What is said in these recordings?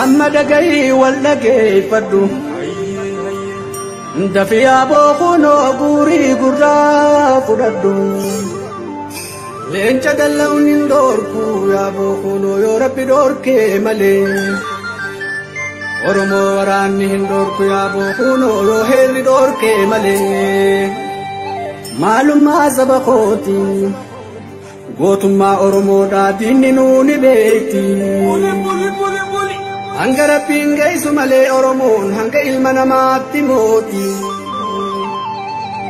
Amma dhagahii wal dhageeffadhu. Dafii yaaboo kunoo guurii gurraa fudhadhu. Leenca dalla'uun hin dhoorku yaaboo kunoo yoo rabbi dhoorkee malee. Oromoo waraanni hin dhoorku yaaboo kunoo yoo heerri dhoorkee malee. Maalummaa saba kooti gootummaa Oromoodhaa diinni nuuni beekti. Hanga rabbiin geessu malee Oromoon hanga ilma namaatti mooti.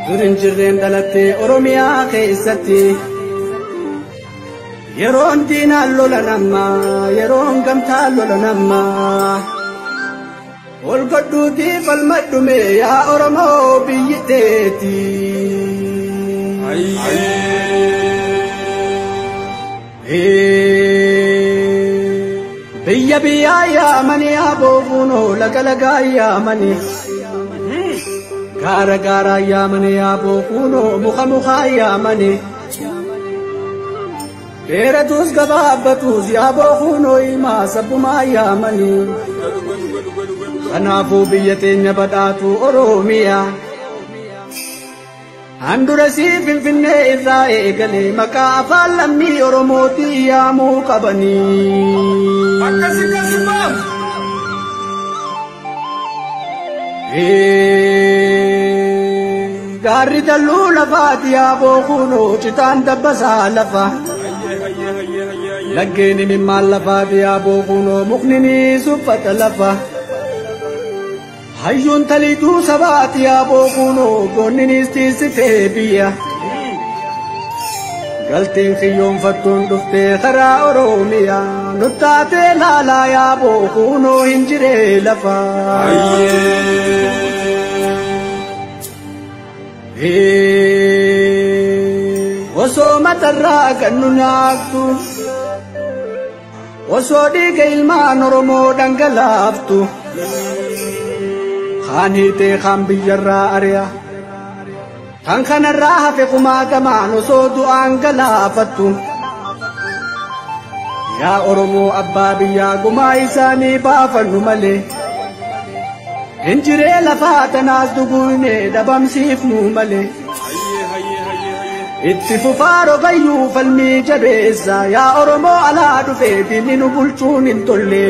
Dur hin jirreen dhalattee Oromiyaa keessatti. Yeroon diinaan lola namaa yeroon gamtaan lola namaa. Ol godhuutii falmadhume yaa Oromoo biyyi teeti. Biyya biyyaa yaamanii yaaboo kunoo laga lagaa yaamanii. Gaara gaaraa yaamanii yaaboo kunoo muka mukaa yaamanii. Dheeratus gabaabbatus yaaboo kunoo himaa sabbumaa yaamanii. Kanaafuu biyya teenya badhaatu Oromiyaa. Handura sii Finfinnee irraa eegalee maqaa afaan lammii Oromootii yaamuu qabanii. Akkasi baaf. Gaarri dalluu lafaati yaaboo kunoo citaan dabbasaa lafa. Laggeen imimmaan lafaati yaaboo kunoo mukni ni suffata lafa. Hayyuun taliituu sabaati yaaboo kunoo goonninis tiisitee biyya. Galteen xiyyoonfattuun dhuftee karaa Oromiyaa nuttaatee laalaa yaaboo kunoo hin jiree lafa. Osoo matarraa kan nu nyaattu osoo dhiiga ilmaan Oromoo dhangalaaftu. Kaan hiitee kaan biyyarraa ari'a. Kan kanarraa hafe kumaatamaan osoo du'aan galaafattu. Yaa Oromoo abbaa biyyaa gumaa isaanii baafannu malee. Hin jiree lafaa tanaas duguunee dhabamsiifnu malee. Itti fufaa rogayyuu falmii jabeessa yaa Oromoo alaa dhufee diinni nu bulchuun hin tolle.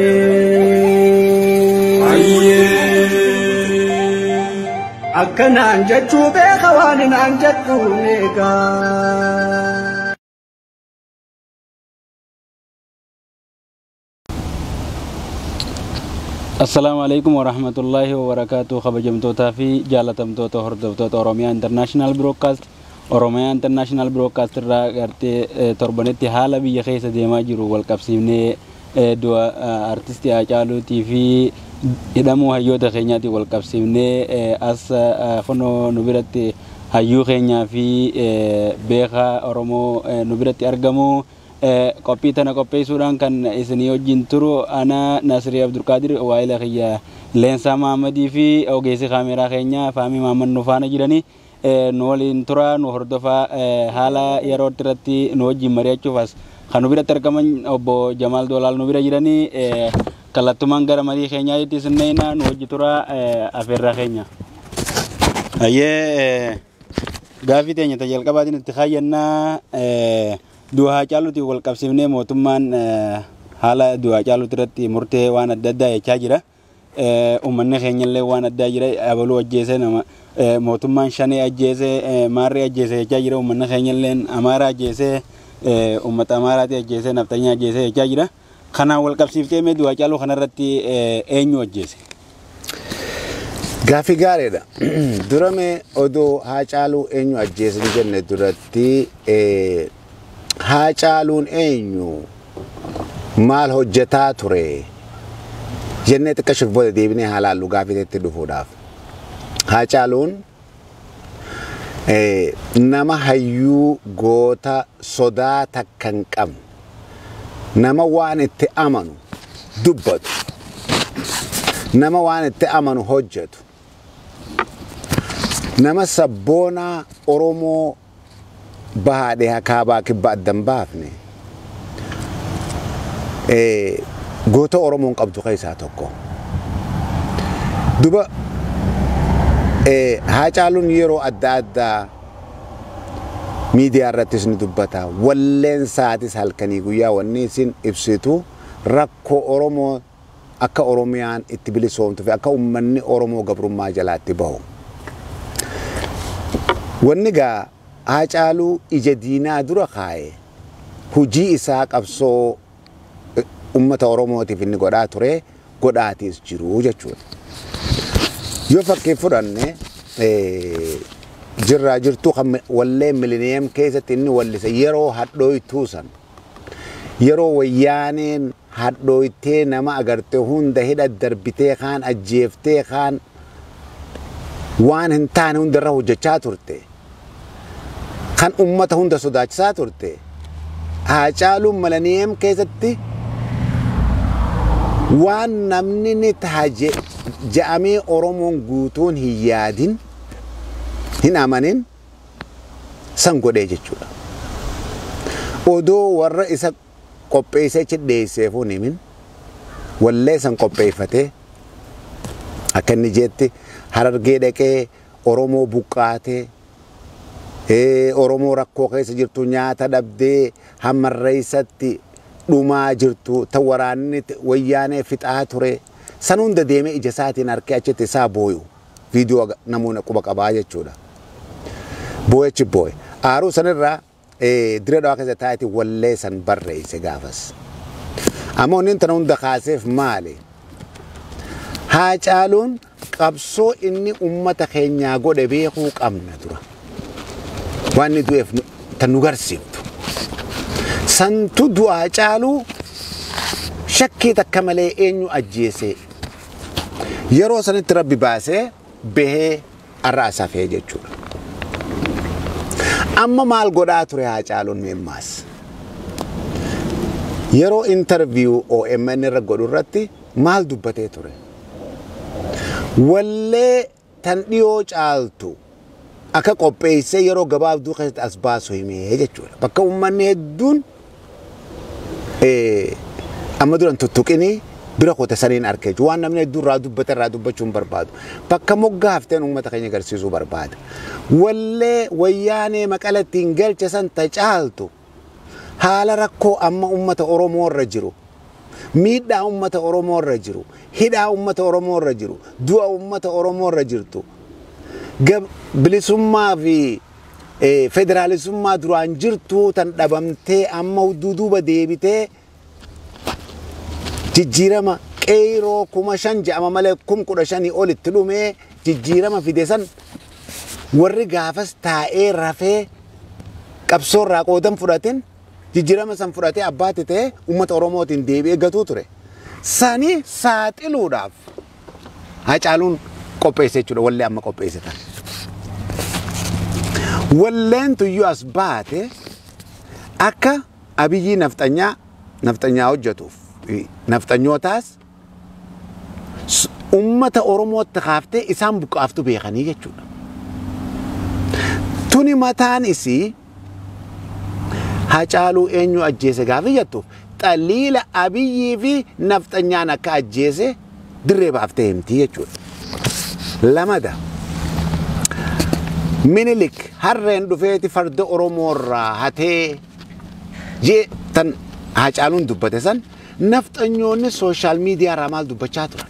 Akkanaan jechuu beeka waan hinaan jedhuun eegaa. Assalaamu alaikum warahmatullaahi wabarakaatuh. Kabajamtootaa fi jaalatamtoota hordoftoota Oromiyaa International Broadcast. Oromiyaa International Broadcast irraa gartee torbanitti haala biyya keessa deemaa jiru wal qabsiifnee du'a artistii Haacaaluutii fi hidhamuu hayyoota keenyaatiin wal qabsiifnee as kunoo nu biratti hayyuu keenyaa fi beekaa Oromoo nu biratti argamu. Qophii tana qopheessuudhaan kan isinii wajjin turu ana Nasirii Abdulqaadir waa'ila kiyya Leensaa Mahammadii fi ogeessi kaameeraa keenya Faamii Mahammad nu faana jiranii nu waliin tura nu hordofaa haala yeroo irratti nu wajjin mari'achuuf as kan nu biratti argaman obbo Jamaal Doolaal nu bira jiranii kallattumaan gara marii keenyaatti isin neena nu wajji tura afeerraa keenya. Ayyee gaafii teenya jalqabaatiin itti kaayyannaa du'a Haacaaluutiin wal qabsiifnee mootummaan haala du'a Haacaaluutii irratti murtee waan adda addaa jechaa jira. Uummanni keenya illee waan addaa jira abaluu ajjeese nama mootummaan shanee ajjeese maarree ajjeese jechaa jira. Uummanni keenya illee Amaaraa ajjeese uummata Amaaraatii ajjeese naftanyaa ajjeese jechaa jira. Kanaan wal qabsiiftee mee du'a Haacaaluu kanarratti eenyu ajjeese? Gaaffii gaariidha. Dura mee odoo Haacaaluu eenyu ajjeese jenne duratti Haacaaluun eenyu maal hojjetaa ture jennee xiqqashuuf booda deebinee haa laallu gaaffii itti dhufuudhaaf. Haacaaluun nama hayyuu goota sodaa takka hin qabne nama waan itti amanu dubbatu nama waan itti amanu hojjetu nama sabboonaa Oromoo bahaadhee kaabaa kibba adda hin baafne Goota Oromoon qabdu keessaa tokko. Duba Haacaaluun yeroo adda addaa miidiyaa irrattis ni dubbata. Walleen isaatis halkanii guyyaa wanni isin ibsitu rakkoo Oromoo akka Oromiyaan itti bilisoomtuu fi akka uummanni Oromoo gabrummaa jalaatti bahu. Wanni gaa Haacaaluu ija diinaa dura kaa'e hojii isaa qabsoo uummata Oromootiif inni godhaa ture godhaatiis jiru jechuudha. Yoo fakkii fudhanne jirraa jirtuu kan wallee millennium keessatti inni wallise yeroo hadhooytuu san yeroo wayyaaneen hadhooytee nama agarte hunda hidha darbitee kaan ajjeeftee kaan waan hin taane hundarra hojjechaa turte kan ummata hunda sodaachisaa turte Haacaaluun millennium keessatti waan namni ni taha je'amee Oromoon guutuun hin yaadin hin amanin san godhee jechuudha. Odoo warra isa qopheessee achi dhiyeesseefuu hin himin wallee san qopheeffatee akka inni jeetti Harargee dhaqee Oromoo buqqaatee Oromoo rakkoo keessa jirtu nyaata dhabdee hammarreessatti dhumaa jirtu ta waraanni wayyaanee fixaa ture san hunda deemee ija isaatiin harkee achitti isaa booyu viidiyoo namoonni quba qabaa jechuudha. Booyachi booye. Aaruu sanirraa diree dhawaa keessa taa'eeti wallee san barreesse gaafas. Amma inni tana hunda kaaseef maali? Haacaaluun qabsoo inni uummata keenyaa godhe beekuu qabna dura. Waan inni du'eef tan nu garsiiftu. Santu du'a Haacaaluu shakkii takka malee eenyu ajjeese yeroo sanitti rabbi baasee bahee har'a asafee jechuudha. Amma maal godhaa ture Haacaaluun meemmaas? Yeroo interview OMN irra godhu irratti maal dubbatee ture? Wallee tan dhiyoo caaltu akka qopheessee yeroo gabaabduu keessatti as baasu himee jechuudha. Bakka uummanni hedduun amma duran tuttuqinii bira kote saniin arkee jechuudha. Waan namni hedduun irraa dubbate irraa dubbachuu hin barbaadu. Bakka moggaafteen uummata keenya agarsiisuu barbaada. Wallee wayyaanee maqalatti hin galche san ta caaltu haala rakkoo amma uummata Oromoo irra jiru, miidhaa uummata Oromoo irra jiru, hidhaa uummata Oromoo irra jiru, du'a uummata Oromoo irra jirtu, bilisummaa fi federaalisummaa duraan jirtu tan dhabamtee amma duuba deebitee jijjiirama qeeroo 5,000 jedhama malee 15,000 olitti dhumee jijjiirama fide san warri gaafas taa'ee rafee qabsoo irraa qoodan fudhatin jijjiirama san fudhatee abbaatti ta'ee uummata Oromootiin deebi'ee gatuu ture. Sani saaxiluudhaaf Haacaaluun qopheesse jechuudha wallee amma qopheesse tan. Walleen tuyyuu as baate akka Abiyyi nafxanyaa hojjetuuf nafxanyootaas uummata Oromootti kaaftee isaan buqqaaftu beekanii jechuudha. Tuni mataan isii Haacaaluu eenyu ajjeese gaafa jettuuf xaliila Abiyyii fi nafxanyaan akka ajjeese dirree baaftee himtii jechuudha. Lamada Minilik harreen dhufeeti farda Oromoo irraa hatee jee tan Haacaaluun dubbate san nafxanyoonni sooshaal miidiyaa irraa maal dubbachaa turan?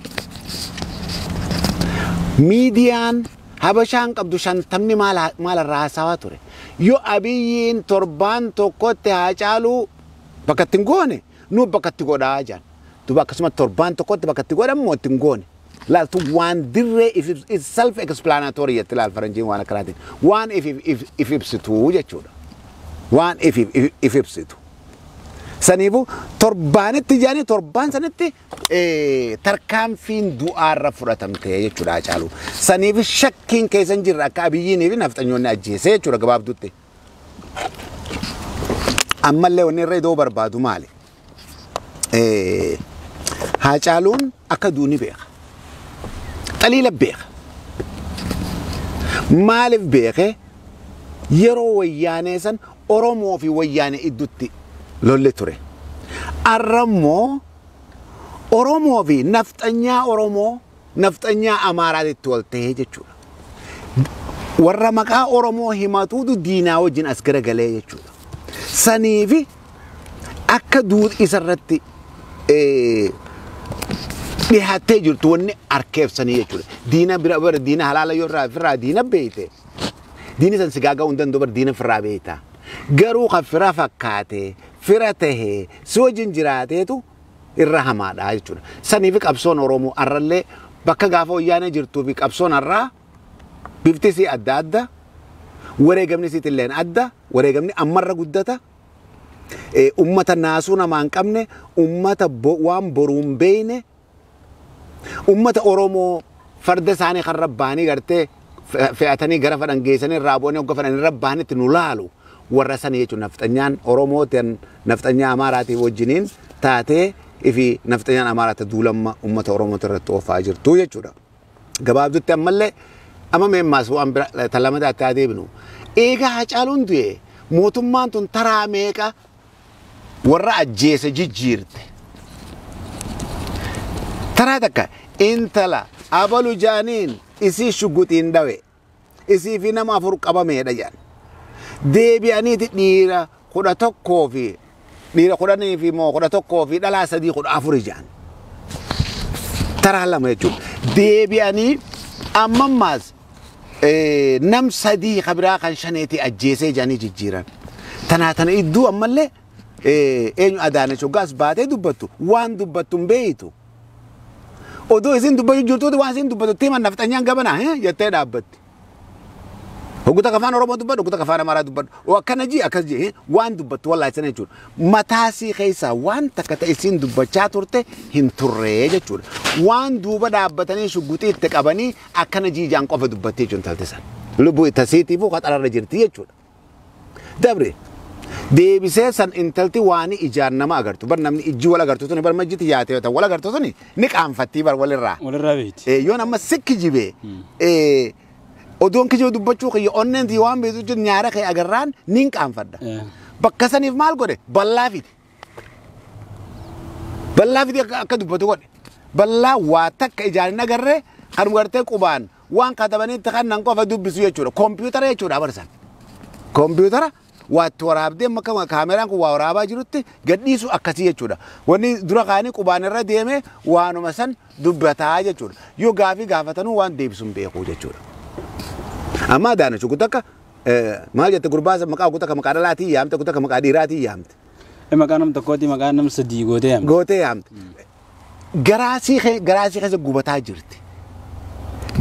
Miidiyaan Habashaan qabdu 50 maal irraa haasawaa ture? Yoo Abiyyiin torbaan tokkotti Haacaaluu bakka itti hin goone nu bakka itti godhaa jiran. Duuba akkasuma torbaan tokkotti bakka itti godhan moo itti hin goone? Laaltu waan dirree if self explanatory jetti laal faranjiin waan akkanaatiin. Waan if ibsitu jechuudha. Waan if ibsitu. Saniifuu torbaanitti jaanii torbaan sanitti tarkaanfiin du'aarra fudhatamtee jechuudha Haacaaluu. Saniif shakkiin keessa hin jirre akka Abiyyiinii fi nafxanyoonni ajjeese jechuudha gabaabduutti. Ammallee wanni irra iddoo barbaadu maali? Haacaaluun akka du'u ni beeka. Xaliila beeka. Maaliif beeke? Yeroo wayyaanee san Oromoo fi wayyaanee idduutti lolli ture. Arra immoo Oromoo fi nafxanyaa Oromoo nafxanyaa Amaaraatti wal ta'ee jechuudha. Warra maqaa Oromoo himatuutu diinaa wajjin as garagalee jechuudha. Saniifi akka duud isarratti dhihaattee jirtu wanni harkeefsanii jechuudha. Diina bira bara diina halaala yoo irraa firraa diina beeyte. Diini san si gaaga'uu hin danda'u bara diina firraa beeyta. Garuu kan fira fakkaate fira tahee si wajjin jiraateetu irra hamaadha jechuudha. Saniifi qabsoon Oromoo har'allee bakka gaafa wayyaanee jirtuu fi qabsoon har'aa bifti isii adda adda, wareegamni isiitilleen adda, wareegamni ammarra guddata. Ummata naasuu namaa hin qabne, ummata waan boruu hin beekne, ummata Oromoo farda isaanii kan rabbaanii gartee fe'atanii gara fadhan geessanii irraa bu'anii hogga fadhan irra baanitti nu laalu warra sanii jechuudha. Nafxanyaan Oromoo tan nafxanyaa Amaaraatii wajjiniin taatee ifi nafxanyaan Amaaraatti duulamma ummata Oromoo irratti oofaa jirtu jechuudha. Gabaabdutti ammallee amma meemmaas waan bira talamata itti adeemnu. Eegaa Hacaaluun du'e mootummaan tun taraa meeqa warra ajjeese jijjiirte. Taraa takka intala abalu jaaniin isii shuguxiin dhawe isii fi nama 4 qabameedha jedhan. Deebi'aniiti dhiira 11 fi dhiira 10 fi moo 11 fi dhalaa 3 14 jedhan. Taraa lama jechuudha. Deebi'anii ammammaas nam 3 kabiraa kan 5 ajjeesee jedhanii jijjiiran. Tanaa tana iddoo ammallee eenyu Adaanech hoggaas baatee dubbattu waan dubbattu hin beeytu. Odoo isin dubbachuu jirtuuti waan isin dubbattu tiima nafxanyaan gabanaa jettee dhaabbatti. Hogguta afaan Oromoo dubbadhu, hogguta afaan Amaaraa dubbadhu. Akkana jii akkas jii waan dubbattu wallaahi sana jechuudha. Mataa sii keessaa waan takka ta'e isin dubbachaa turte hin turree jechuudha. Waan duuba dhaabbatanii shugguxii itti qabanii akkana jii jaan qofa dubbattee jechuudha intalti sana. Lubbuu tasiitiifuu qaxararra jirti jechuudha. Dabre deebisee san intalti waan ijaan nama agartu bar namni ijji wal agartu tuni bar majjiti yaatee yoo wal agartu tuni ni qaanfattii bar walirraa. Walirraa beekti. Yoon amma sikki jibee odoon kijoo dubbachuu kiyya onneen tii waan beektu jiru nyaara kee agarraan niin qaanfadha. Bakka saniif maal godhe bal'aa fide. Bal'aa fide akka dubbatu godhe. Bal'aa waa takka ijaan hin agarree kan gartee qubaan waan katabanitti kan nan qofa dubbisu jechuudha. Kompiitara jechuudha barsan. Kompiitara waa itti waraabdee amma kaameraan kun waa waraabaa jirutti gadhiisu akkasii jechuudha. Wanni dura kaanii qubaan irra deemee waanuma san dubbataa jechuudha. Yoo gaafii gaafatanuu waan deebisu hin beeku jechuudha. Amma Adaanech takka maal jette gurbaa maqaa takka maqaa dhalaatii yaamte takka maqaa dhiiraatii yaamte. Maqaa nam tokkooti maqaa nam 3 gootee yaamte. Gootee yaamte. Garaasii keessa gubataa jirti.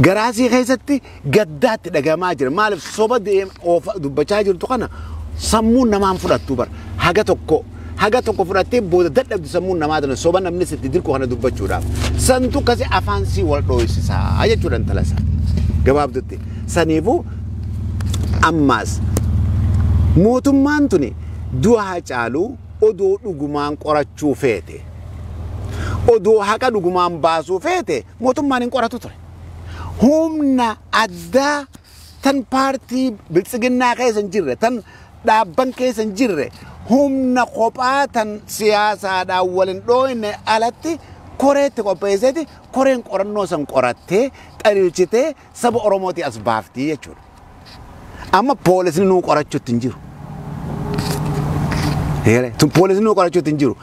Garaasii keessatti gaddaatti dhagamaa jira. Maaliif soba oofa dubbachaa jirtu kana sammuun namaan fudhattu bara. Haga tokko fudhattee booda dadhabdi sammuun namaa tana soba namni sitti dirqu kana dubbachuudhaaf. Santu kasi afaan sii wal dhooysisaa jechuudha intala isaa. Gabaabdutti. Saniifuu ammaas mootummaan tuni du'a Hacaaluu odoo dhugumaan qorachuu feete. Odoo haqa dhugumaan baasuu feete mootummaan hin qoratu ture. Humna addaa tan paartii biltsiginnaa keessa hin jirre tan dhaabban keessa hin jirre humna kophaa tan siyaasaadhaan wal hin dhooyne alatti koreetti qopheesseeti koreen qorannoo san qorattee xariirchitee saba Oromootii as baaftii jechuudha. Amma poolisni nuu qorachuutti hin jiru. Poolisni nuu qorachuutti hin jiru.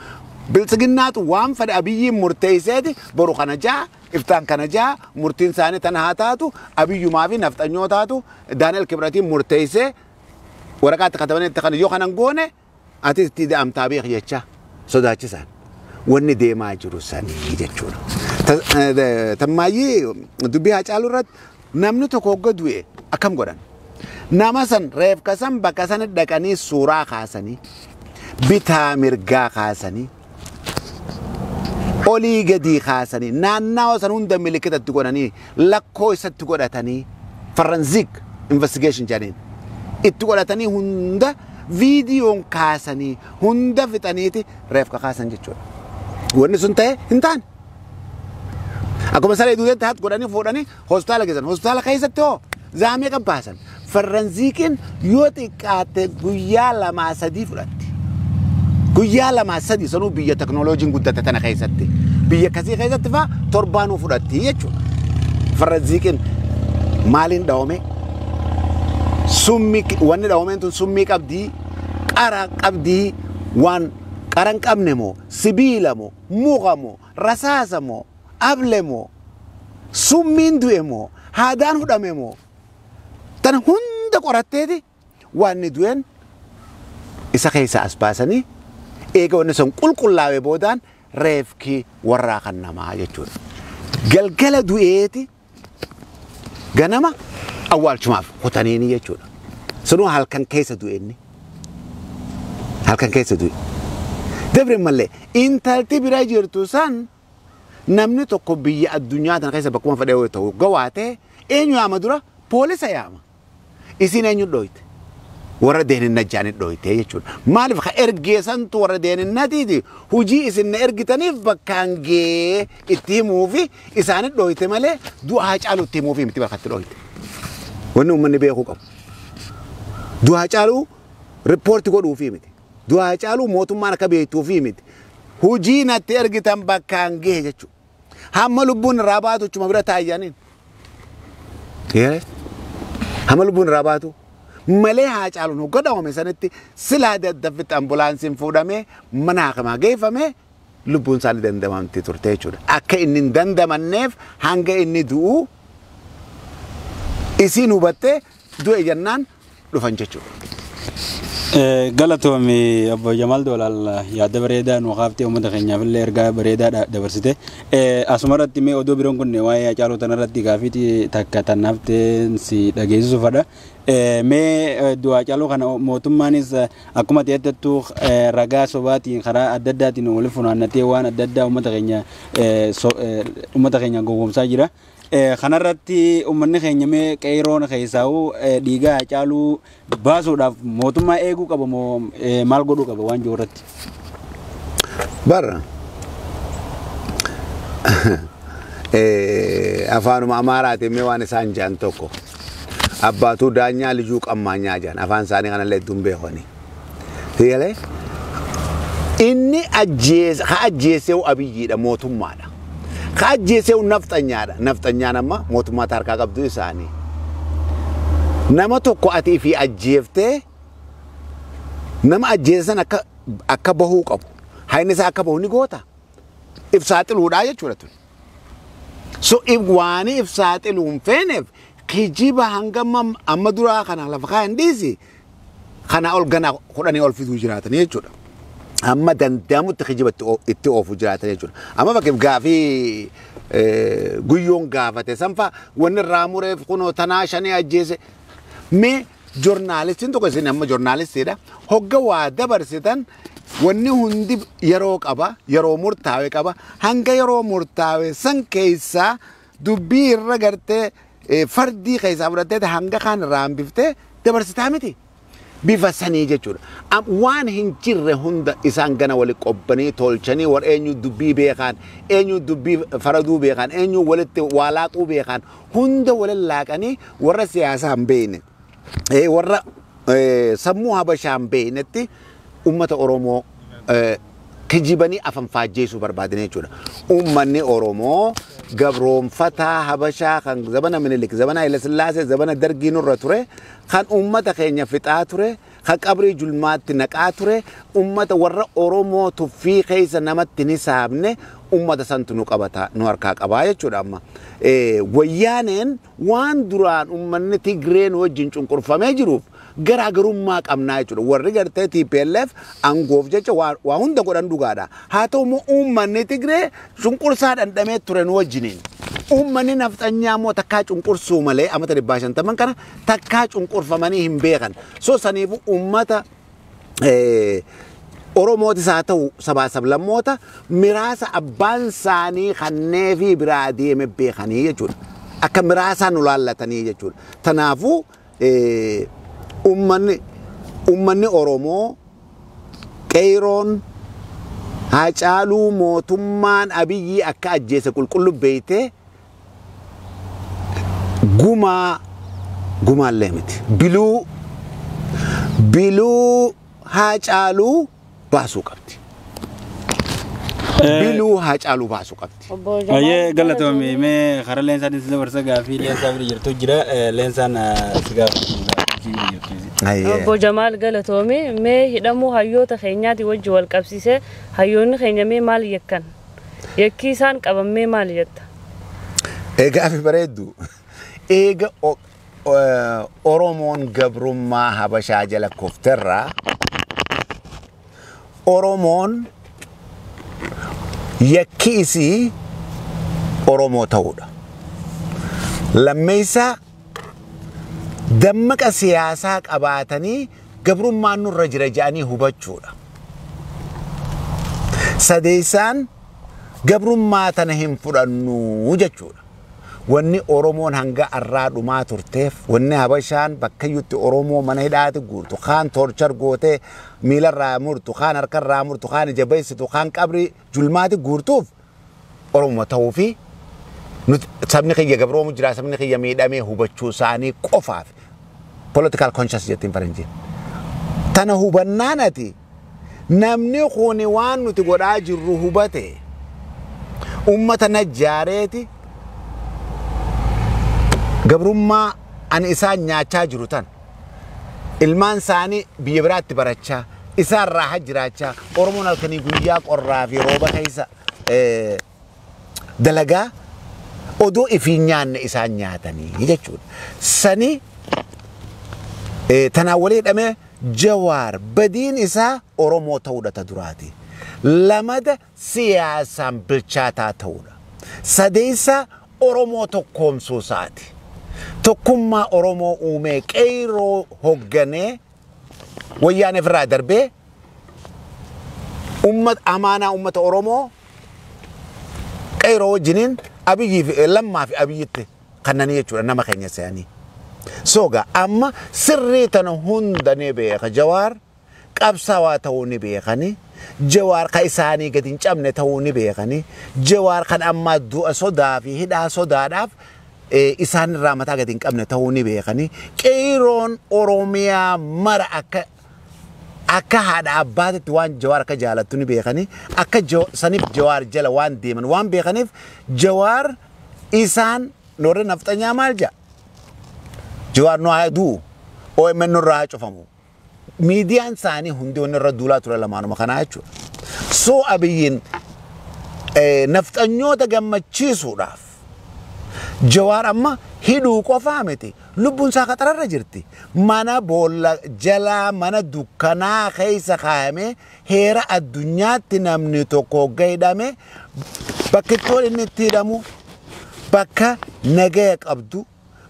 Biltsiginnaatu waan fedhe Abiyyiin murteesseeti boru kana ja'a iftaan kana ja'a murtiin isaanii tana haa taatu Abiyyumaa fi nafxanyoo taatu Daani'el Kibratiin murteessee waraqaatti katabanii itti kana yoo kanan goone ati itti da'amtaa beek jecha sodaachisaan. Wanni deemaa jiru sanii jechuudha. Tammaayyii dubbii Hacaaluu irratti namni tokko hogga du'e akkam godhan? Nama san reefka san bakka sana dhaqanii suuraa kaasanii bitaa mirgaa kaasanii olii gadii kaasanii naannawa san hunda milikitatti godhanii lakkoo isatti godhatanii forensic investigation jedhaniin itti godhatanii hunda viidiyoon kaasanii hunda fixaniiti reefka kaasan jechuudha. Wanni sun ta'e hin taane. Akkuma saree duudetti haat godhanii fuudhanii hospitaala geessan. Hospitaala keessatti hoo zaamee qabbaasan. Forensiikiin yoo xiqqaate guyyaa 2-3 fudhatti. Guyyaa 2-3 sanuu biyya teknooloojiin guddate tana keessatti. Biyya akkasii keessatti faa torbaanuu fudhatti jechuudha. Farra ziiqiin maaliin dhawame? Summii wanni dhawameen tun summii qabdii, qara qabdii, waan qara hin qabne moo, sibiila moo, muka moo, rasaasa moo, able moo, summiin du'e moo, haadaan hudhame moo, tan hunda qoratteeti waan inni du'een isa keessa as baasanii eega wanni sun qulqullaa'e boodaan reefki warraa kan namaa jechuudha. Galgala du'eeti ganama awwaalchumaaf kutaniini jechuudha. Sunuu halkan keessa du'e inni. Halkan keessa du'e. Dabre malee intalti bira jirtu san namni tokko biyya addunyaa tana keessa bakkuma fedhe yoo ta'u gawaatee eenyu yaama dura? Poolisa yaama. Isin eenyu dhooyte? Warra deeninna jaanii dhooyte jechuudha. Maaliif ka ergeessantu warra deeninnatiiti hujii isin na ergitaniif bakkaan gee itti himuufi isaanit dhooyte malee du'a Haacaaluu itti himuufi miti bakkatti dhooyte. Wanni uummanni beekuu qabu. Du'a Haacaaluu report godhuufi miti. Du'a Haacaaluu mootummaan akka beektuufi miti. Hujii natti ergitan bakkaan gee jechuudha. Hamma lubbuun irraa baatu chuma bira taayyaniin. Hamma lubbuun irraa baatu. Malee Haacaaluun hogga dhawame sanitti silaa daddaffitti ambulaansiin fuudhamee mana hakimaa geeffamee lubbuun isaanii dandamamti turte jechuudha. Akka inni hin dandamanneef hanga inni du'u isiin hubattee du'e jennaan dhufan jechuudha. Galatoomi Obbo Jamaal Doolaal, yaada bareedaa nu kaaftee uummata keenyaaf illee ergaa bareedaa dabarsite. Asuma irratti mee odoo biroon kun waa'ee Haacaaluu tanarratti gaafii takka tannaaftee si dhageessisu fadha. Mee du'a Haacaaluu kana mootummaanis akkuma ta'ettu ragaa sobaatiin karaa adda addaatiin walitti funaannatee waan adda addaa uummata keenya gowwoomsaa jira. Kanarratti uummanni keenya mee qeeroon keessaa'u dhiigaa Haacaaluu baasuudhaaf mootummaa eeguu qaba moo maal godhuu qaba waan jiru irratti? Barra afaanuma Amaaraatiin mee waan isaan jedhan tokko abbaatuu daanyaa lijuu qammaanyaa jedhan, afaan isaanii kanallee hedduun beekani. Sigalee inni ajjeese ka ajjeeseewu Abiyyiidha, mootummaadha. Ka ajjeeseewu nafxanyaadha. Nafxanyaan amma mootummaa harkaa qabdu isaanii. Nama tokko ati ifii ajjeeftee nama ajjeesan akka bahuu qabu. Hayni isaa akka bahu ni goota. If saaxiluudhaa jechuudha tun. So if waan if saaxiluu hin feeneef kijiba hanga amma duraa kana lafa kaayan dhiisi kana ol gana 10 ol fiduu jiraatanii jechuudha. Amma danda'amutti kijiba itti oofu jiraatan jechuudha. Amma fakkeef gaafii guyyoon gaafate sanfaa wanni irraa mureef kunoo tanaa shanii ajjeese. Mee joornaalistiin tokko, isin amma joornaalistiidha. Hogga waa dabarsitan wanni hundi yeroo qaba, yeroo murtaa'e qaba. Hanga yeroo murtaa'e san keessaa dubbii irra gartee fardii keessaa fudhattee hanga kaan irraa hambiftee dabarsitaa miti. Bifa sanii jechuudha. Waan hin jirre hunda isaan gana wali qobbanii tolchanii warra eenyu dubbii beekan, eenyu dubbii faraduu beekan, eenyu walitti waa laaquu beekan hunda waliin laaqanii warra siyaasaa hin beekne, warra sammuu habashaa hin beeknetti uummata Oromoo kijibanii afan faajjeessuu barbaadan jechuudha. Uummanni Oromoo gabroonfataa habashaa kan zabana Minilik, zabana Haile Sillaasee, zabana Dargii nurra ture, kan uummata keenya fixaa ture, kan qabrii julmaatti naqaa ture, uummata warra Oromoo tuffii keessa namatti ni saabne, uummata santu nu qabata, nu harkaa qabaa jechuudha amma. Wayyaaneen waan duraan uummanni Tigreen wajjin cunqurfamee jiruuf garaagarummaa qabnaa jechuudha. Warri gartee TPLF aangoof jecha waa hunda godhan dhugaadha. Haa ta'u immoo uummanni Tigree cunqursaa dhandhamee ture nu wajjiniin. Uummanni nafxanyaa immoo takkaa cunqursuu malee amata 150 kana takkaa cunqurfamanii hin beekan. So saniifuu uummata Oromootis haa ta'u sabaa sablammoota miraasa abbaan isaanii kanneefii biraa deeme beekanii jechuudha. Akka miraasaan nu laallatanii jechuudha. Kanaafuu uummanni Oromoo qeeroon Haacaaluu mootummaan Abiyyi akka ajjeese qulqullu beeytee gumaa gumaallee miti. Biluu Haacaaluu baasuu qabdi. Biluu Haacaaluu baasuu qabdi. Ayyee galatoomii mee karaa Leensaatiin si dabarsa gaafii Leensaa bira jirtu jira Leensaan si gaafii jirtu. Obbo Jamaal galatoomii mee hidhamuu hayyoota keenyaati wajji wal qabsiisee hayyoonni keenya mee maal yakkan? Yakkii isaan qaban mee maal jetta? Egaa fi bareeddu. Eega Oromoon gabrummaa Habashaa jala kufterraa Oromoon yakki isii Oromoo ta'uudha. Lammeessaa dammaqa siyaasaa qabaatanii gabrummaan nurra jira jedhanii hubachuudha. Sadeessaan gabrummaa tana hin fudhannu jechuudha. Wanni Oromoon hanga arraa dhumaa turteef, wanni Habashaan bakkayyutti Oromoo mana hidhaati guurtu, kaan torchar gootee miilarraa murtu, kaan harkarraa murtu, kaan ija beessitu, kaan qabrii julmaati guurtuuf Oromoo ta'uu fi sabni kiyya gabroomu jira, sabni kiyya miidhamee hubachuu isaanii qofaaf political conscious jettiin faranjiin. Tana hubannaan ati namni kuni waan nuti godhaa jirru hubate ummata najjaareeti gabrummaa ani isaan nyaachaa jiru tan ilmaan isaanii biyya biraatti barachaa isaan raahaa jiraachaa Oromoon halkanii guyyaa qorraa fi rooba keessa dalagaa odoo ifiin nyaanne isaan nyaatanii jechuudha. Sani tanaan walii hidhamee Jawaar badiin isaa Oromoo ta'uudha ta duraati. Lamada siyaasaan bilchaataa ta'uudha. Sadeessaa Oromoo tokkoomsuu isaati. Tokkummaa Oromoo uumee qeyroo hoogganee wayyaan ofirraa darbee ummata amaanaa ummata Oromoo qeyroo wajjiniin Abiyyii fi Lammaa fi Abiyyitti kannanii jechuudha nama keenya se'anii. Soga amma sirrii tana hunda ni beeka Jawaar qabsaawaa ta'uu ni beekani Jawaar ka isaanii gadi hin cabne ta'uu ni beekani Jawaar kan ammaa du'a sodaa fi hidhaa sodaadhaaf isaan irraa mataa gadi hin qabne ta'uu ni beekani qeeroon Oromiyaa mara akka akka haadha abbaatitti waan Jawaar akka jaalattu ni beekani akka saniif Jawaar jala waan deeman waan beekaniif Jawaar isaan warri nafxanyaa maal jedha Jawaar nu haa du'u OMN nurraa haa cufamu. Miidiyaan isaanii hundi wanni irra duulaa ture lamaanuma kanaa jechuudha. So Abiyyiin nafxanyoota gammachiisuudhaaf Jawaar amma hidhuu qofaa miti lubbuun isaa qaxararra jirti. Mana boolla jalaa mana dukkanaa keessa kaayamee heera addunyaatti namni tokko hogga hidhame bakki itti inni itti hidhamu bakka nagaya qabdu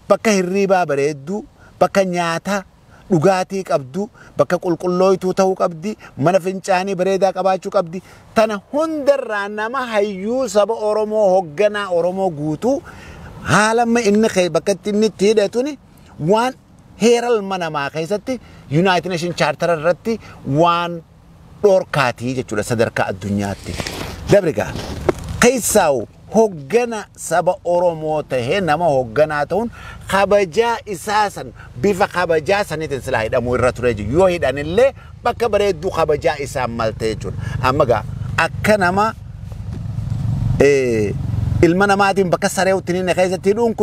bakka hirriibaa bareedduu bakka nyaata dhugaatii qabdu bakka qulqullooytuu ta'uu qabdi mana fincaanii bareedaa qabaachuu qabdi tana hundarraa nama hayyuu saba Oromoo hogganaa Oromoo guutuu haala amma inni bakka inni itti hidhatuni waan heera ilma namaa keessatti United Nation Charter irratti waan dhorkaatii jechuudha sadarkaa addunyaatti. Dabrigaa keessaa'u hoggana saba Oromoo tahee nama hogganaa ta'uun kabajaa isaa san bifa kabajaa saniitiin silaa hidhamuu irra ture jechuudha. Yoo hidhanillee bakka bareedduu kabajaa isaan malte jechuudha. Amma gaa akka nama ilma namaatiin bakka saree uttiniin keessatti hidhuun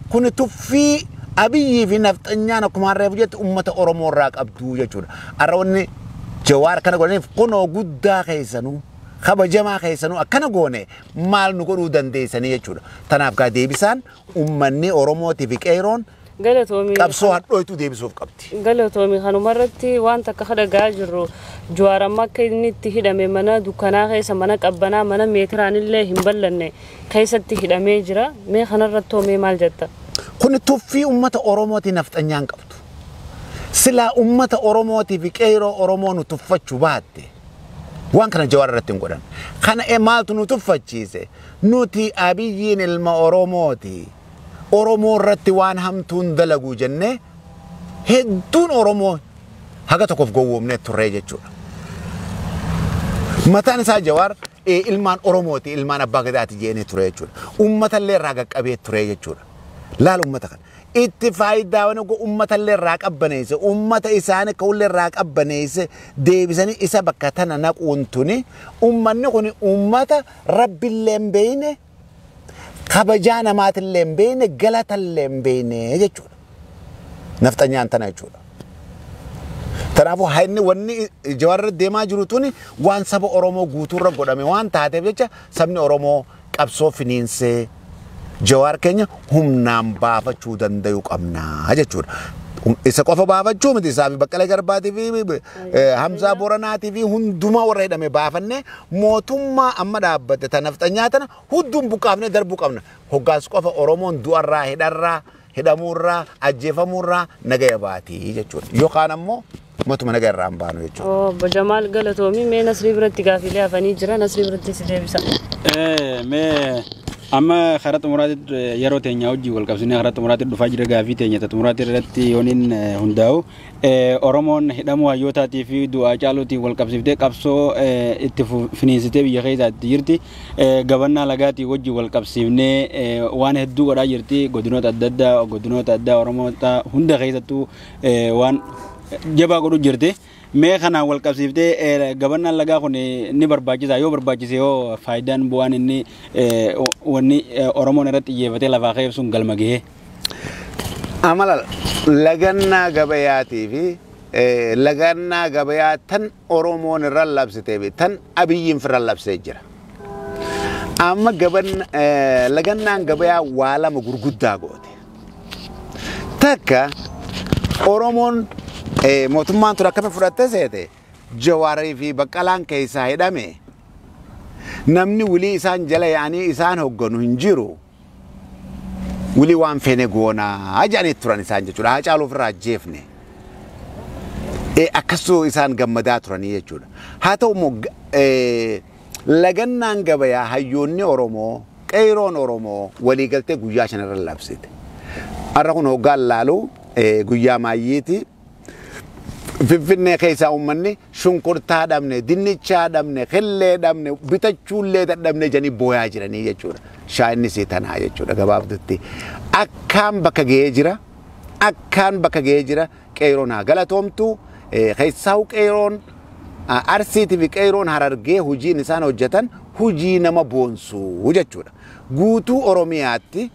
kuni tuffii Abiyyii fi nafxanyaan akkuma harreef jettu uummata Oromoo irraa qabdu jechuudha. Har'a wanni Jawaar kana godhaniif kunoo guddaa keessanuu kabajamaa keessanuu akkana goone maal nu godhuu dandeessanii jechuudha. Tanaaf gaa deebisaan uummanni Oromootii fi qeeroon qabsoo hadhooytuu deebisuuf qabdi. Galatoomi kanumarratti waan takka dhagaa jirru Jawaar amma akka inni itti hidhame mana dukkanaa keessa mana qabbanaa mana meetiraan illee hin ballanne keessatti hidhamee jira. Mee kanarratti mee maal jetta? Kun tuffii uummata Oromootii nafxanyaan qabdu. Silaa uummata Oromootii fi qeeroo Oromoo nu tuffachuu baatte waan kana Jawaar irratti hin godhan. Kana maaltu nu tuffachiise? Nuti Abiyyiin ilma Oromooti. Oromoo irratti waan hamtuun dalagu jennee hedduun Oromoo haga tokkoof gowwoomnee turree jechuudha. Mataan isaa Jawaar ilmaan Oromooti, ilmaan Abbaa Gadaati jennee ture jechuudha. Uummata illee irraa qaqqabee ture jechuudha. Laal uummata kana. Itti faayidaa uummata illee irraa qabbaneesse, uummata isaanii ka'ullee irraa qabbaneesse, deebisanii isa bakka tana naquun tuni uummanni kun uummata rabbillee hin beekne, kabajaa namaatillee hin beekne, galatallee hin beekne jechuudha. Nafxanyaan tana jechuudha. Kanaafuu inni wanni Jawaar deemaa jiru tuni waan saba Oromoo guutuurra godhame waan taateef jecha sabni Oromoo qabsoo finiinsee Jawaar keenya humnaan baafachuu danda'uu qabnaa jechuudha. Isa qofa baafachuu miti, isaa fi Baqqalee Garbaatii fi Hamzaa Booranaatii fi hundumaa warra hidhame baafannee mootummaa amma dhaabbate tan nafxanyaa tana hunduun buqqaafnee darbuu qabna. Hoggaas qofa Oromoon du'arraa, hidharraa, hidhamuurraa, ajjeefamuurraa nagaya baatii jechuudha. Yookaan ammoo matuma naga irraa hin baanu jechuudha. Obbo Jamaal, galatoomii. Mee Nasrii biratti gaafiilee hafanii jira, Nasrii biratti si deebisa. Mee amma karaa xumuraatti yeroo teenya hojii wal qabsiisnee karaa xumuraatti dhufaa jira. Gaafii teenya xumuraatti irratti yooniin hundaa'u, Oromoon hidhamuu hayyootaatii fi du'aa caaluutiin wal qabsiiftee qabsoo itti finiinsitee biyya keessaatti jirti. Gabannaa lagaatii wajjin wal qabsiifnee waan hedduu godhaa jirti. Godinoota adda addaa, godinoota addaa Oromoota hunda keessattuu waan jabaa godhu jirti. Mee kanaan wal qabsiiftee gabannaan lagaa kun ni barbaachisa? Yoo barbaachise yoo faayidaan bu'aan inni wanni Oromoon irratti xiyyeeffatee lafaa ka'eef sun galma gahee? Amala lagannaa gabayaatii fi lagannaa gabayaa tan Oromoon irra labsitee fi tan Abiyyiin irra labsee jira. Amma lagannaan gabayaa waa lama gurguddaa goote. Takka, Oromoon mootummaan ture akkami fudhatte seete? Jawaarii fi Baqqalaan keessaa hidhame, namni wilii isaan jala yaa'anii isaan hogganu hin jiru. Wilii waan feene goonaa jedhanii turan isaan jechuudha. Haacaaluu ofirraa ajjeefne. Akkasuu isaan gammadaa turanii jechuudha. Haa ta'u immoo lagannaan gabayaa hayyoonni Oromoo, qeeroon Oromoo waliigaltee guyyaa 5 irra labsite. Har'a kun hoggaan laalu guyyaa maayyiiti. Finfinnee keessaa uummanni shunkurtaa dhabne, dinnichaa dhabne, qillee dhabne, bitachuullee dadhabne jedhanii booyaa jiranii jechuudha. Shaayinni sii tanaa jechuudha gabaabdutti. Akkaan bakka ga'ee jira. Akkaan bakka ga'ee jira. Qeeroon haa galatoomtu. Keessaa'u qeeroon Arsiitii fi qeeroon Harargee hojiin isaan hojjetan hojii nama boonsuu jechuudha. Guutuu Oromiyaatti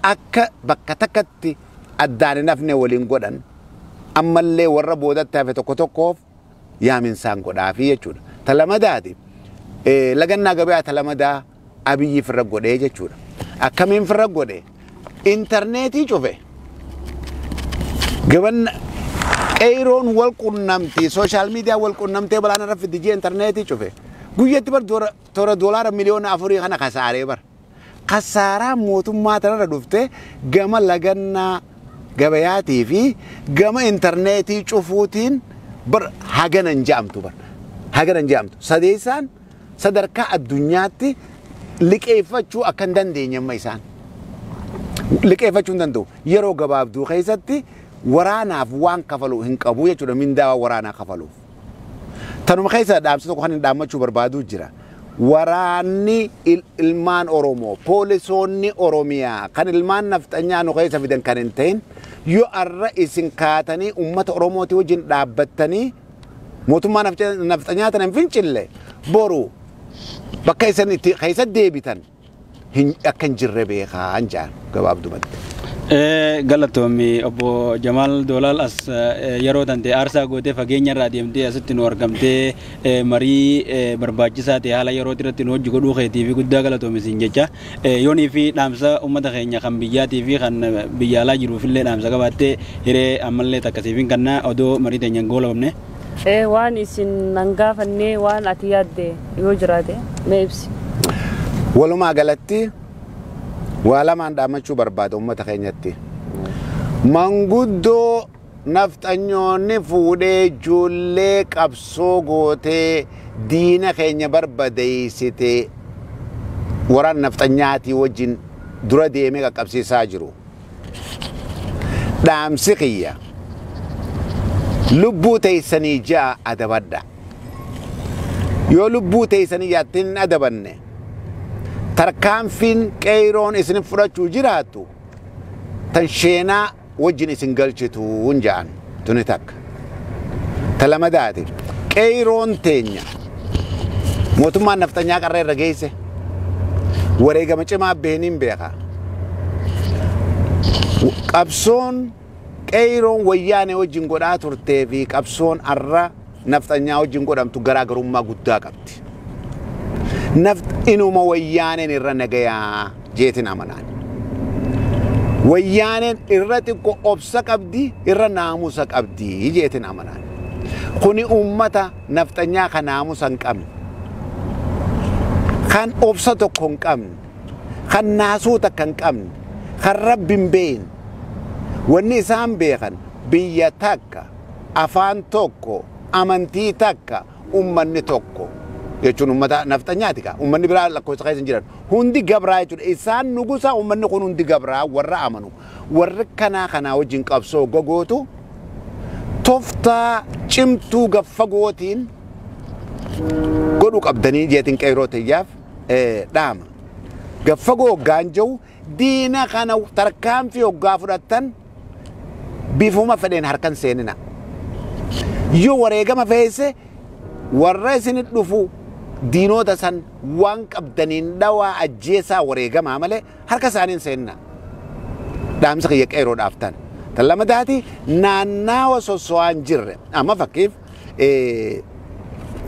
akka bakka takkatti addaan hin hafne waliin godhan, ammallee warra boodatti hafe tokko tokkoof yaaminsaan godhaafi jechuudha. Talamadaati lagannaa gabayaa talamadaa Abiyyi firra godhee jechuudha. Akkamiin firra godhe? Intarneetii cufe. Gabanna qeeroon wal qunnamtii, social media wal qunnamtee balaan irra fiddi jee intarneetii cufe. Guyyatti bar toora doolaara miliyoona 4 kana kasaaree bar. Kasaaraa mootummaa tanarra dhufte gama lagannaa gabayaatii fi gama intarneetii cufuutiin bar hagana hin je'amtu bar. Hagana hin je'amtu. Sadeessaan sadarkaa addunyaatti liqeeffachuu akka hin dandeenye amma isaan. Liqeeffachuu hin danda'u. Yeroo gabaabduu keessatti waraanaaf waan kafalu hin qabu jechuudha, mindaa waraanaa kafaluuf. Tanuma keessa dhaamsa tokko kan hin dhaammachuu barbaadu jira. Waraanni ilmaan Oromoo, poolisoonni Oromiyaa kan ilmaan nafxanyaa nu keessa fidan kan hin ta'in, yoo arra isin kaatanii uummata Oromootii wajjin dhaabbattanii mootummaa nafxanyaa tana hin fincille, boru bakka isin itti keessa deebitan akka hin jirre beekaa jaan gabaabdumatti. Galatoomi obbo Jamaal Doolaal, as yeroo tante aarsaa gootee fageenya irraa deemtee asitti nu argamtee marii barbaachisaa ta'e haala yeroo irratti nu hojii godhuu keetii fi guddaa galatoomi siin jecha. Yoonii fi dhaamsa uummata keenya kan biyyaatii fi kan biyya alaa jiruuf illee dhaamsa qabaattee hiree ammallee takkasiif hin odoo marii teenya hin goolabne. Waan isin nan gaafannee, waan ati yaadde yoo jiraate mee ibsi. Walumaa galatti waa lamaan dhaammachuu barbaada uummata keenyatti. Manguddoo nafxanyoonni fuudhee ijoollee qabsoo gootee diina keenya barbadeessite waraan nafxanyaatii wajjin dura deemee qaqqabsiisaa jiru. Dhaamsi kiyya, lubbuu teessanii ja'a adabadha. Yoo lubbuu teessanii jaattiin hin adabanne, tarkaanfiin qeeroon isin fudhachuu jiraattu Tan sheenaa wajjin isin galchituun ja'an tuni takka. Ta lamadaati qeeroon teenya mootummaan nafxanyaa qarree irra geesse wareegama cimaa beeniin beeka. Qabsoon qeeroon wayyaanee wajjin godhaa turtee fi qabsoon arra nafxanyaa wajjin godhamtu garaagarummaa guddaa qabdi. Inuma wayyaaneen irra nagayaa jeetin amanaan. Wayyaaneen irra xiqqoo obsa qabdi irra naamusa qabdi jeetin amanaan. Kuni uummata nafxanyaa kan naamusa hin qabne, kan obsa tokko hin qabne, kan naasuu takka hin qabne, kan rabbi hin beekne. Wanni isaan beekan biyya takka, afaan tokko, amantii takka, uummanni tokko. Jechuun uummata nafxanyaati kaa. Uummanni biraa lakkoofsa keessa hin jiran. Hundi gabraa jechuudha. Isaan nugusa uummanni kun hundi gabraa warra amanu. Warri kanaa kanaa wajjin qabsoo gogootu toftaa cimtuu gaffagootiin godhuu qabdanii jeetiin qeeroo tiyyaaf dhaama. Gaffagoo hoggaan jiru diina kana tarkaanfii hoggaa fudhattan bifuma fedheen harkan seenina. Yoo wareegama feese warra isinit dhufu diinota san waan qabdaniin dhawaa ajjeesaa wareegamaa malee harka isaaniin seenina. Dhaamsa kiyya qeeroo dhaaftan. Tan lamadaati naannawa sosso'aan jirre. Amma fakkiif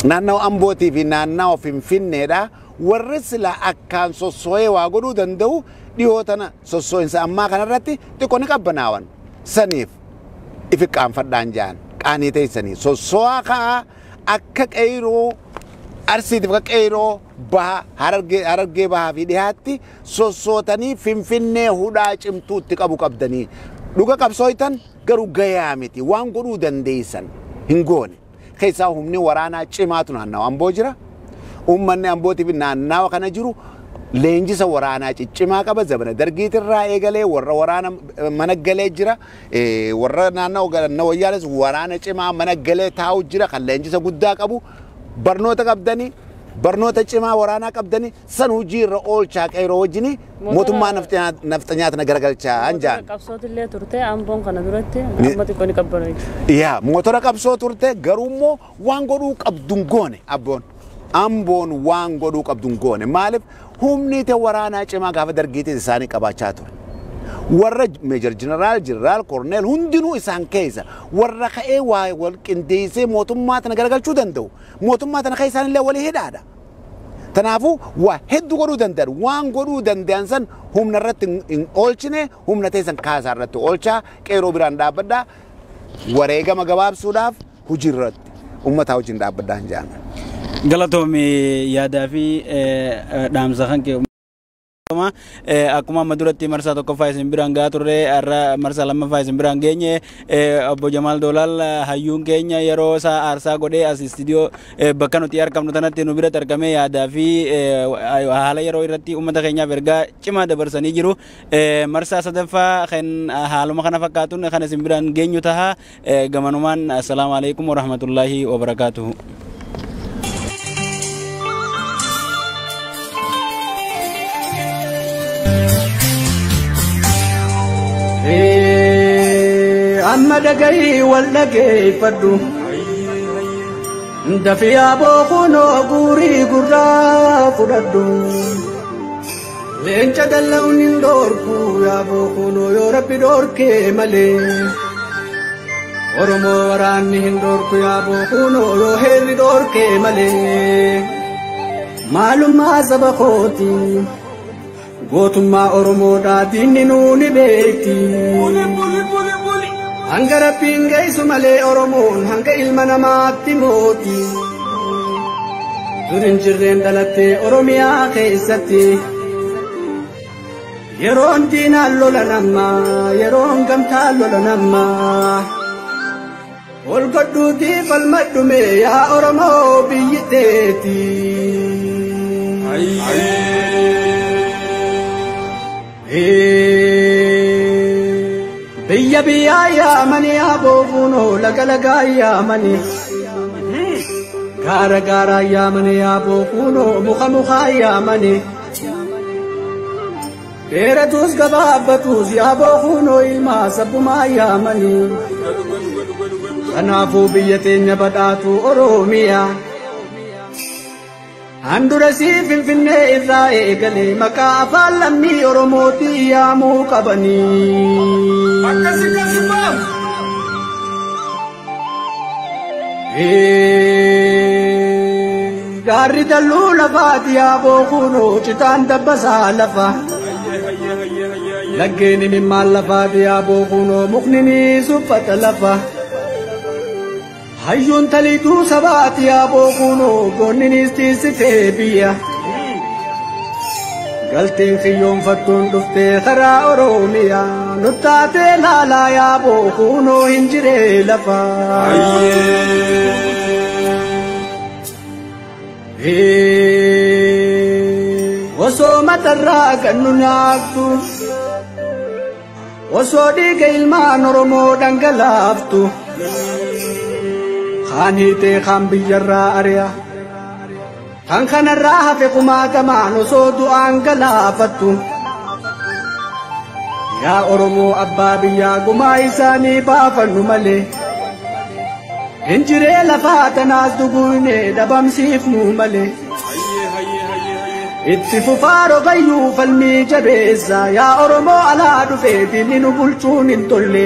naannawa Ambootii fi naannawa Finfinneedha. Warri sila akkaan sosso'ee waa godhuu danda'u dhiyoo tana sosso'insa ammaa kanarratti xiqqoo ni qabbanaawan. Saniif ifi qaanfadhaan ja'an qaanii teessanii sosso'aa ka'aa akka qeeroo Arsiitiif akka qeeroo baha Harargee bahaa fi dhiyaatti sossootanii Finfinnee hudhaa cimtuutti qabu qabdanii. Dhuga qabsooytan garuu gayaa miti waan godhuu dandeessan hin goone. Keessaa humni waraanaa cimaatu naannawa Amboo jira. Uummanni Ambootiif naannawa kana jiru leenjisa waraanaa ciccimaa qaba. Zabana dargiitirraa eegalee warra waraana mana galee jira. Warra naannawa Wayyaanes waraana cimaa mana galee taa'u jira kan leenjisa guddaa qabu. Barnoota qabdanii barnoota cimaa waraanaa qabdanii san hojii irra oolchaa qeeroo wajjini mootummaa nafxanyaa tana garagalchaa anjaan. Qabsootillee turte Amboon kana duratti amma xiqqoo ni qabbanu jechuudha. Yaa mootora qabsoo turte garuu immoo waan godhuu qabdu hin goone abboon. Amboon waan godhuu qabdu hin goone maaliif humni te waraanaa cimaa gaafa dargiitis isaanii qabaachaa ture. Warra meejar jeneraal jeneraal korneel hundinuu isaan keessa warra ka'ee waa wal qindeessee mootummaa tana garagalchuu danda'u. Mootummaa tana keessa isaanillee walii hidhaadha. Kanaafuu waa hedduu godhuu danda'an waan godhuu danda'an san humna irratti hin oolchine humna teessan kaasaa irratti oolchaa qeeroo biraan dhaabbadhaa wareegama gabaabsuudhaaf hojii irratti uummataa wajjin dhaabbadhaa hin jaan. Galatoomi yaadaa fi dhaamsa kan kee. Akkuma amma duratti marsaa tokkoffaa isin biraan gahaa turre har'a marsaa lammaffaa isin biraan geenye obbo Jamaal Doolaal hayyuun keenya yeroo isaa aarsaa godhee as istiidiyoo bakka nuti argamnu tanatti nu biratti argamee yaadaa fi haala yeroo irratti uummata keenyaaf ergaa cimaa dabarsanii jiru. Marsaa sadaffaa kan haaluma kana fakkaatuun kan isin biraan geenyu taha gamanumaan assalaamu alaikum warahmatullaahi wabarakaatuhu. Amma dhagahi wal dhageeffadhu dafii aboo kunoo guurii gurraa fudhadhu leenca dalla'uun hin dhoorku yaaboo kunoo yoo rabbi dhoorkee malee Oromoo waraanni hin dhoorku yaaboo kunoo yoo heerri dhoorkee malee maalummaa saba kooti. Gootummaa Oromoodhaa diinni nuuni beekti. Hanga rabbiin geessu malee Oromoon hanga ilma namaatti mooti. Dur hin jirreen dhalattee Oromiyaa keessatti. Yeroon diinaan lola namaa yeroon gamtaan lola namaa. Ol godhuutii falmadhume yaa Oromoo biyyi teeti. Biyya biyyaa yaamanii aboo laga lagaa yaamanii gaara gaaraa yaamanii aboo muka mukaa yaamanii Dheeratus gabaabbatus yaaboo kunoo ilmaa sabbumaa yaamanii. Kanaafuu biyya teenya badhaatu Oromiyaa. Handura sii Finfinnee irraa eegalee maqaa afaan lammii Oromootii yaamuu qabanii. Gaarri dalluu lafaati yaaboo kunoo citaan dabbasaa lafa. Laggeen imimmaan lafaati yaaboo kunoo mukni ni suffata lafa. Hayyuun taliituu sabaati yaaboo kunoo goonninis tiisitee biyya. Galteen xiyyoonfattuun dhuftee karaa Oromiyaa nuttaatee laalaa yaaboo kunoo hin jiree lafa. Osoo matarraa kan nu nyaattu, osoo dhiiga ilmaan Oromoo dhangalaaftu, kaan hiitee kaan biyyarraa ari'a, kan kanarraa hafe kumaatamaan osoo du'aan galaafattu. Yaa Oromoo abbaa biyyaa gumaa isaanii baafannu malee, hin jiree lafaa tanaas duguunee dhabamsiifnu malee. Itti fufaa rogayyuu falmii jabeessa, yaa Oromoo alaa dhufee diinni nu bulchuun hin tolle.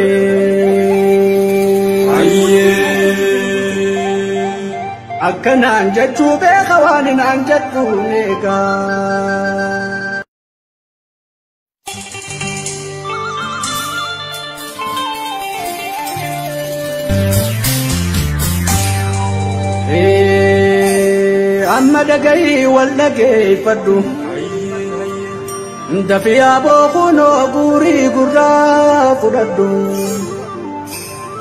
Akkanaan jechuu beeka waan hinaan jedhuun eegaa. Amma dhagahii wal dhageeffadhu. Dafii yaaboo kunoo guurii gurraa fudhadhu.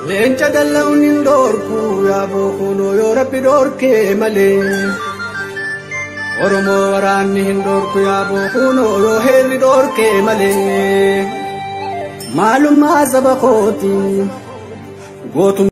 Leenca dalla'uun hin dhoorku yaaboo kunoo yoo rabbi dhoorkee malee. Oromoo waraanni hin dhoorku yaaboo kunoo yoo heerri dhoorkee malee. Maalummaa saba kooti gootummaa.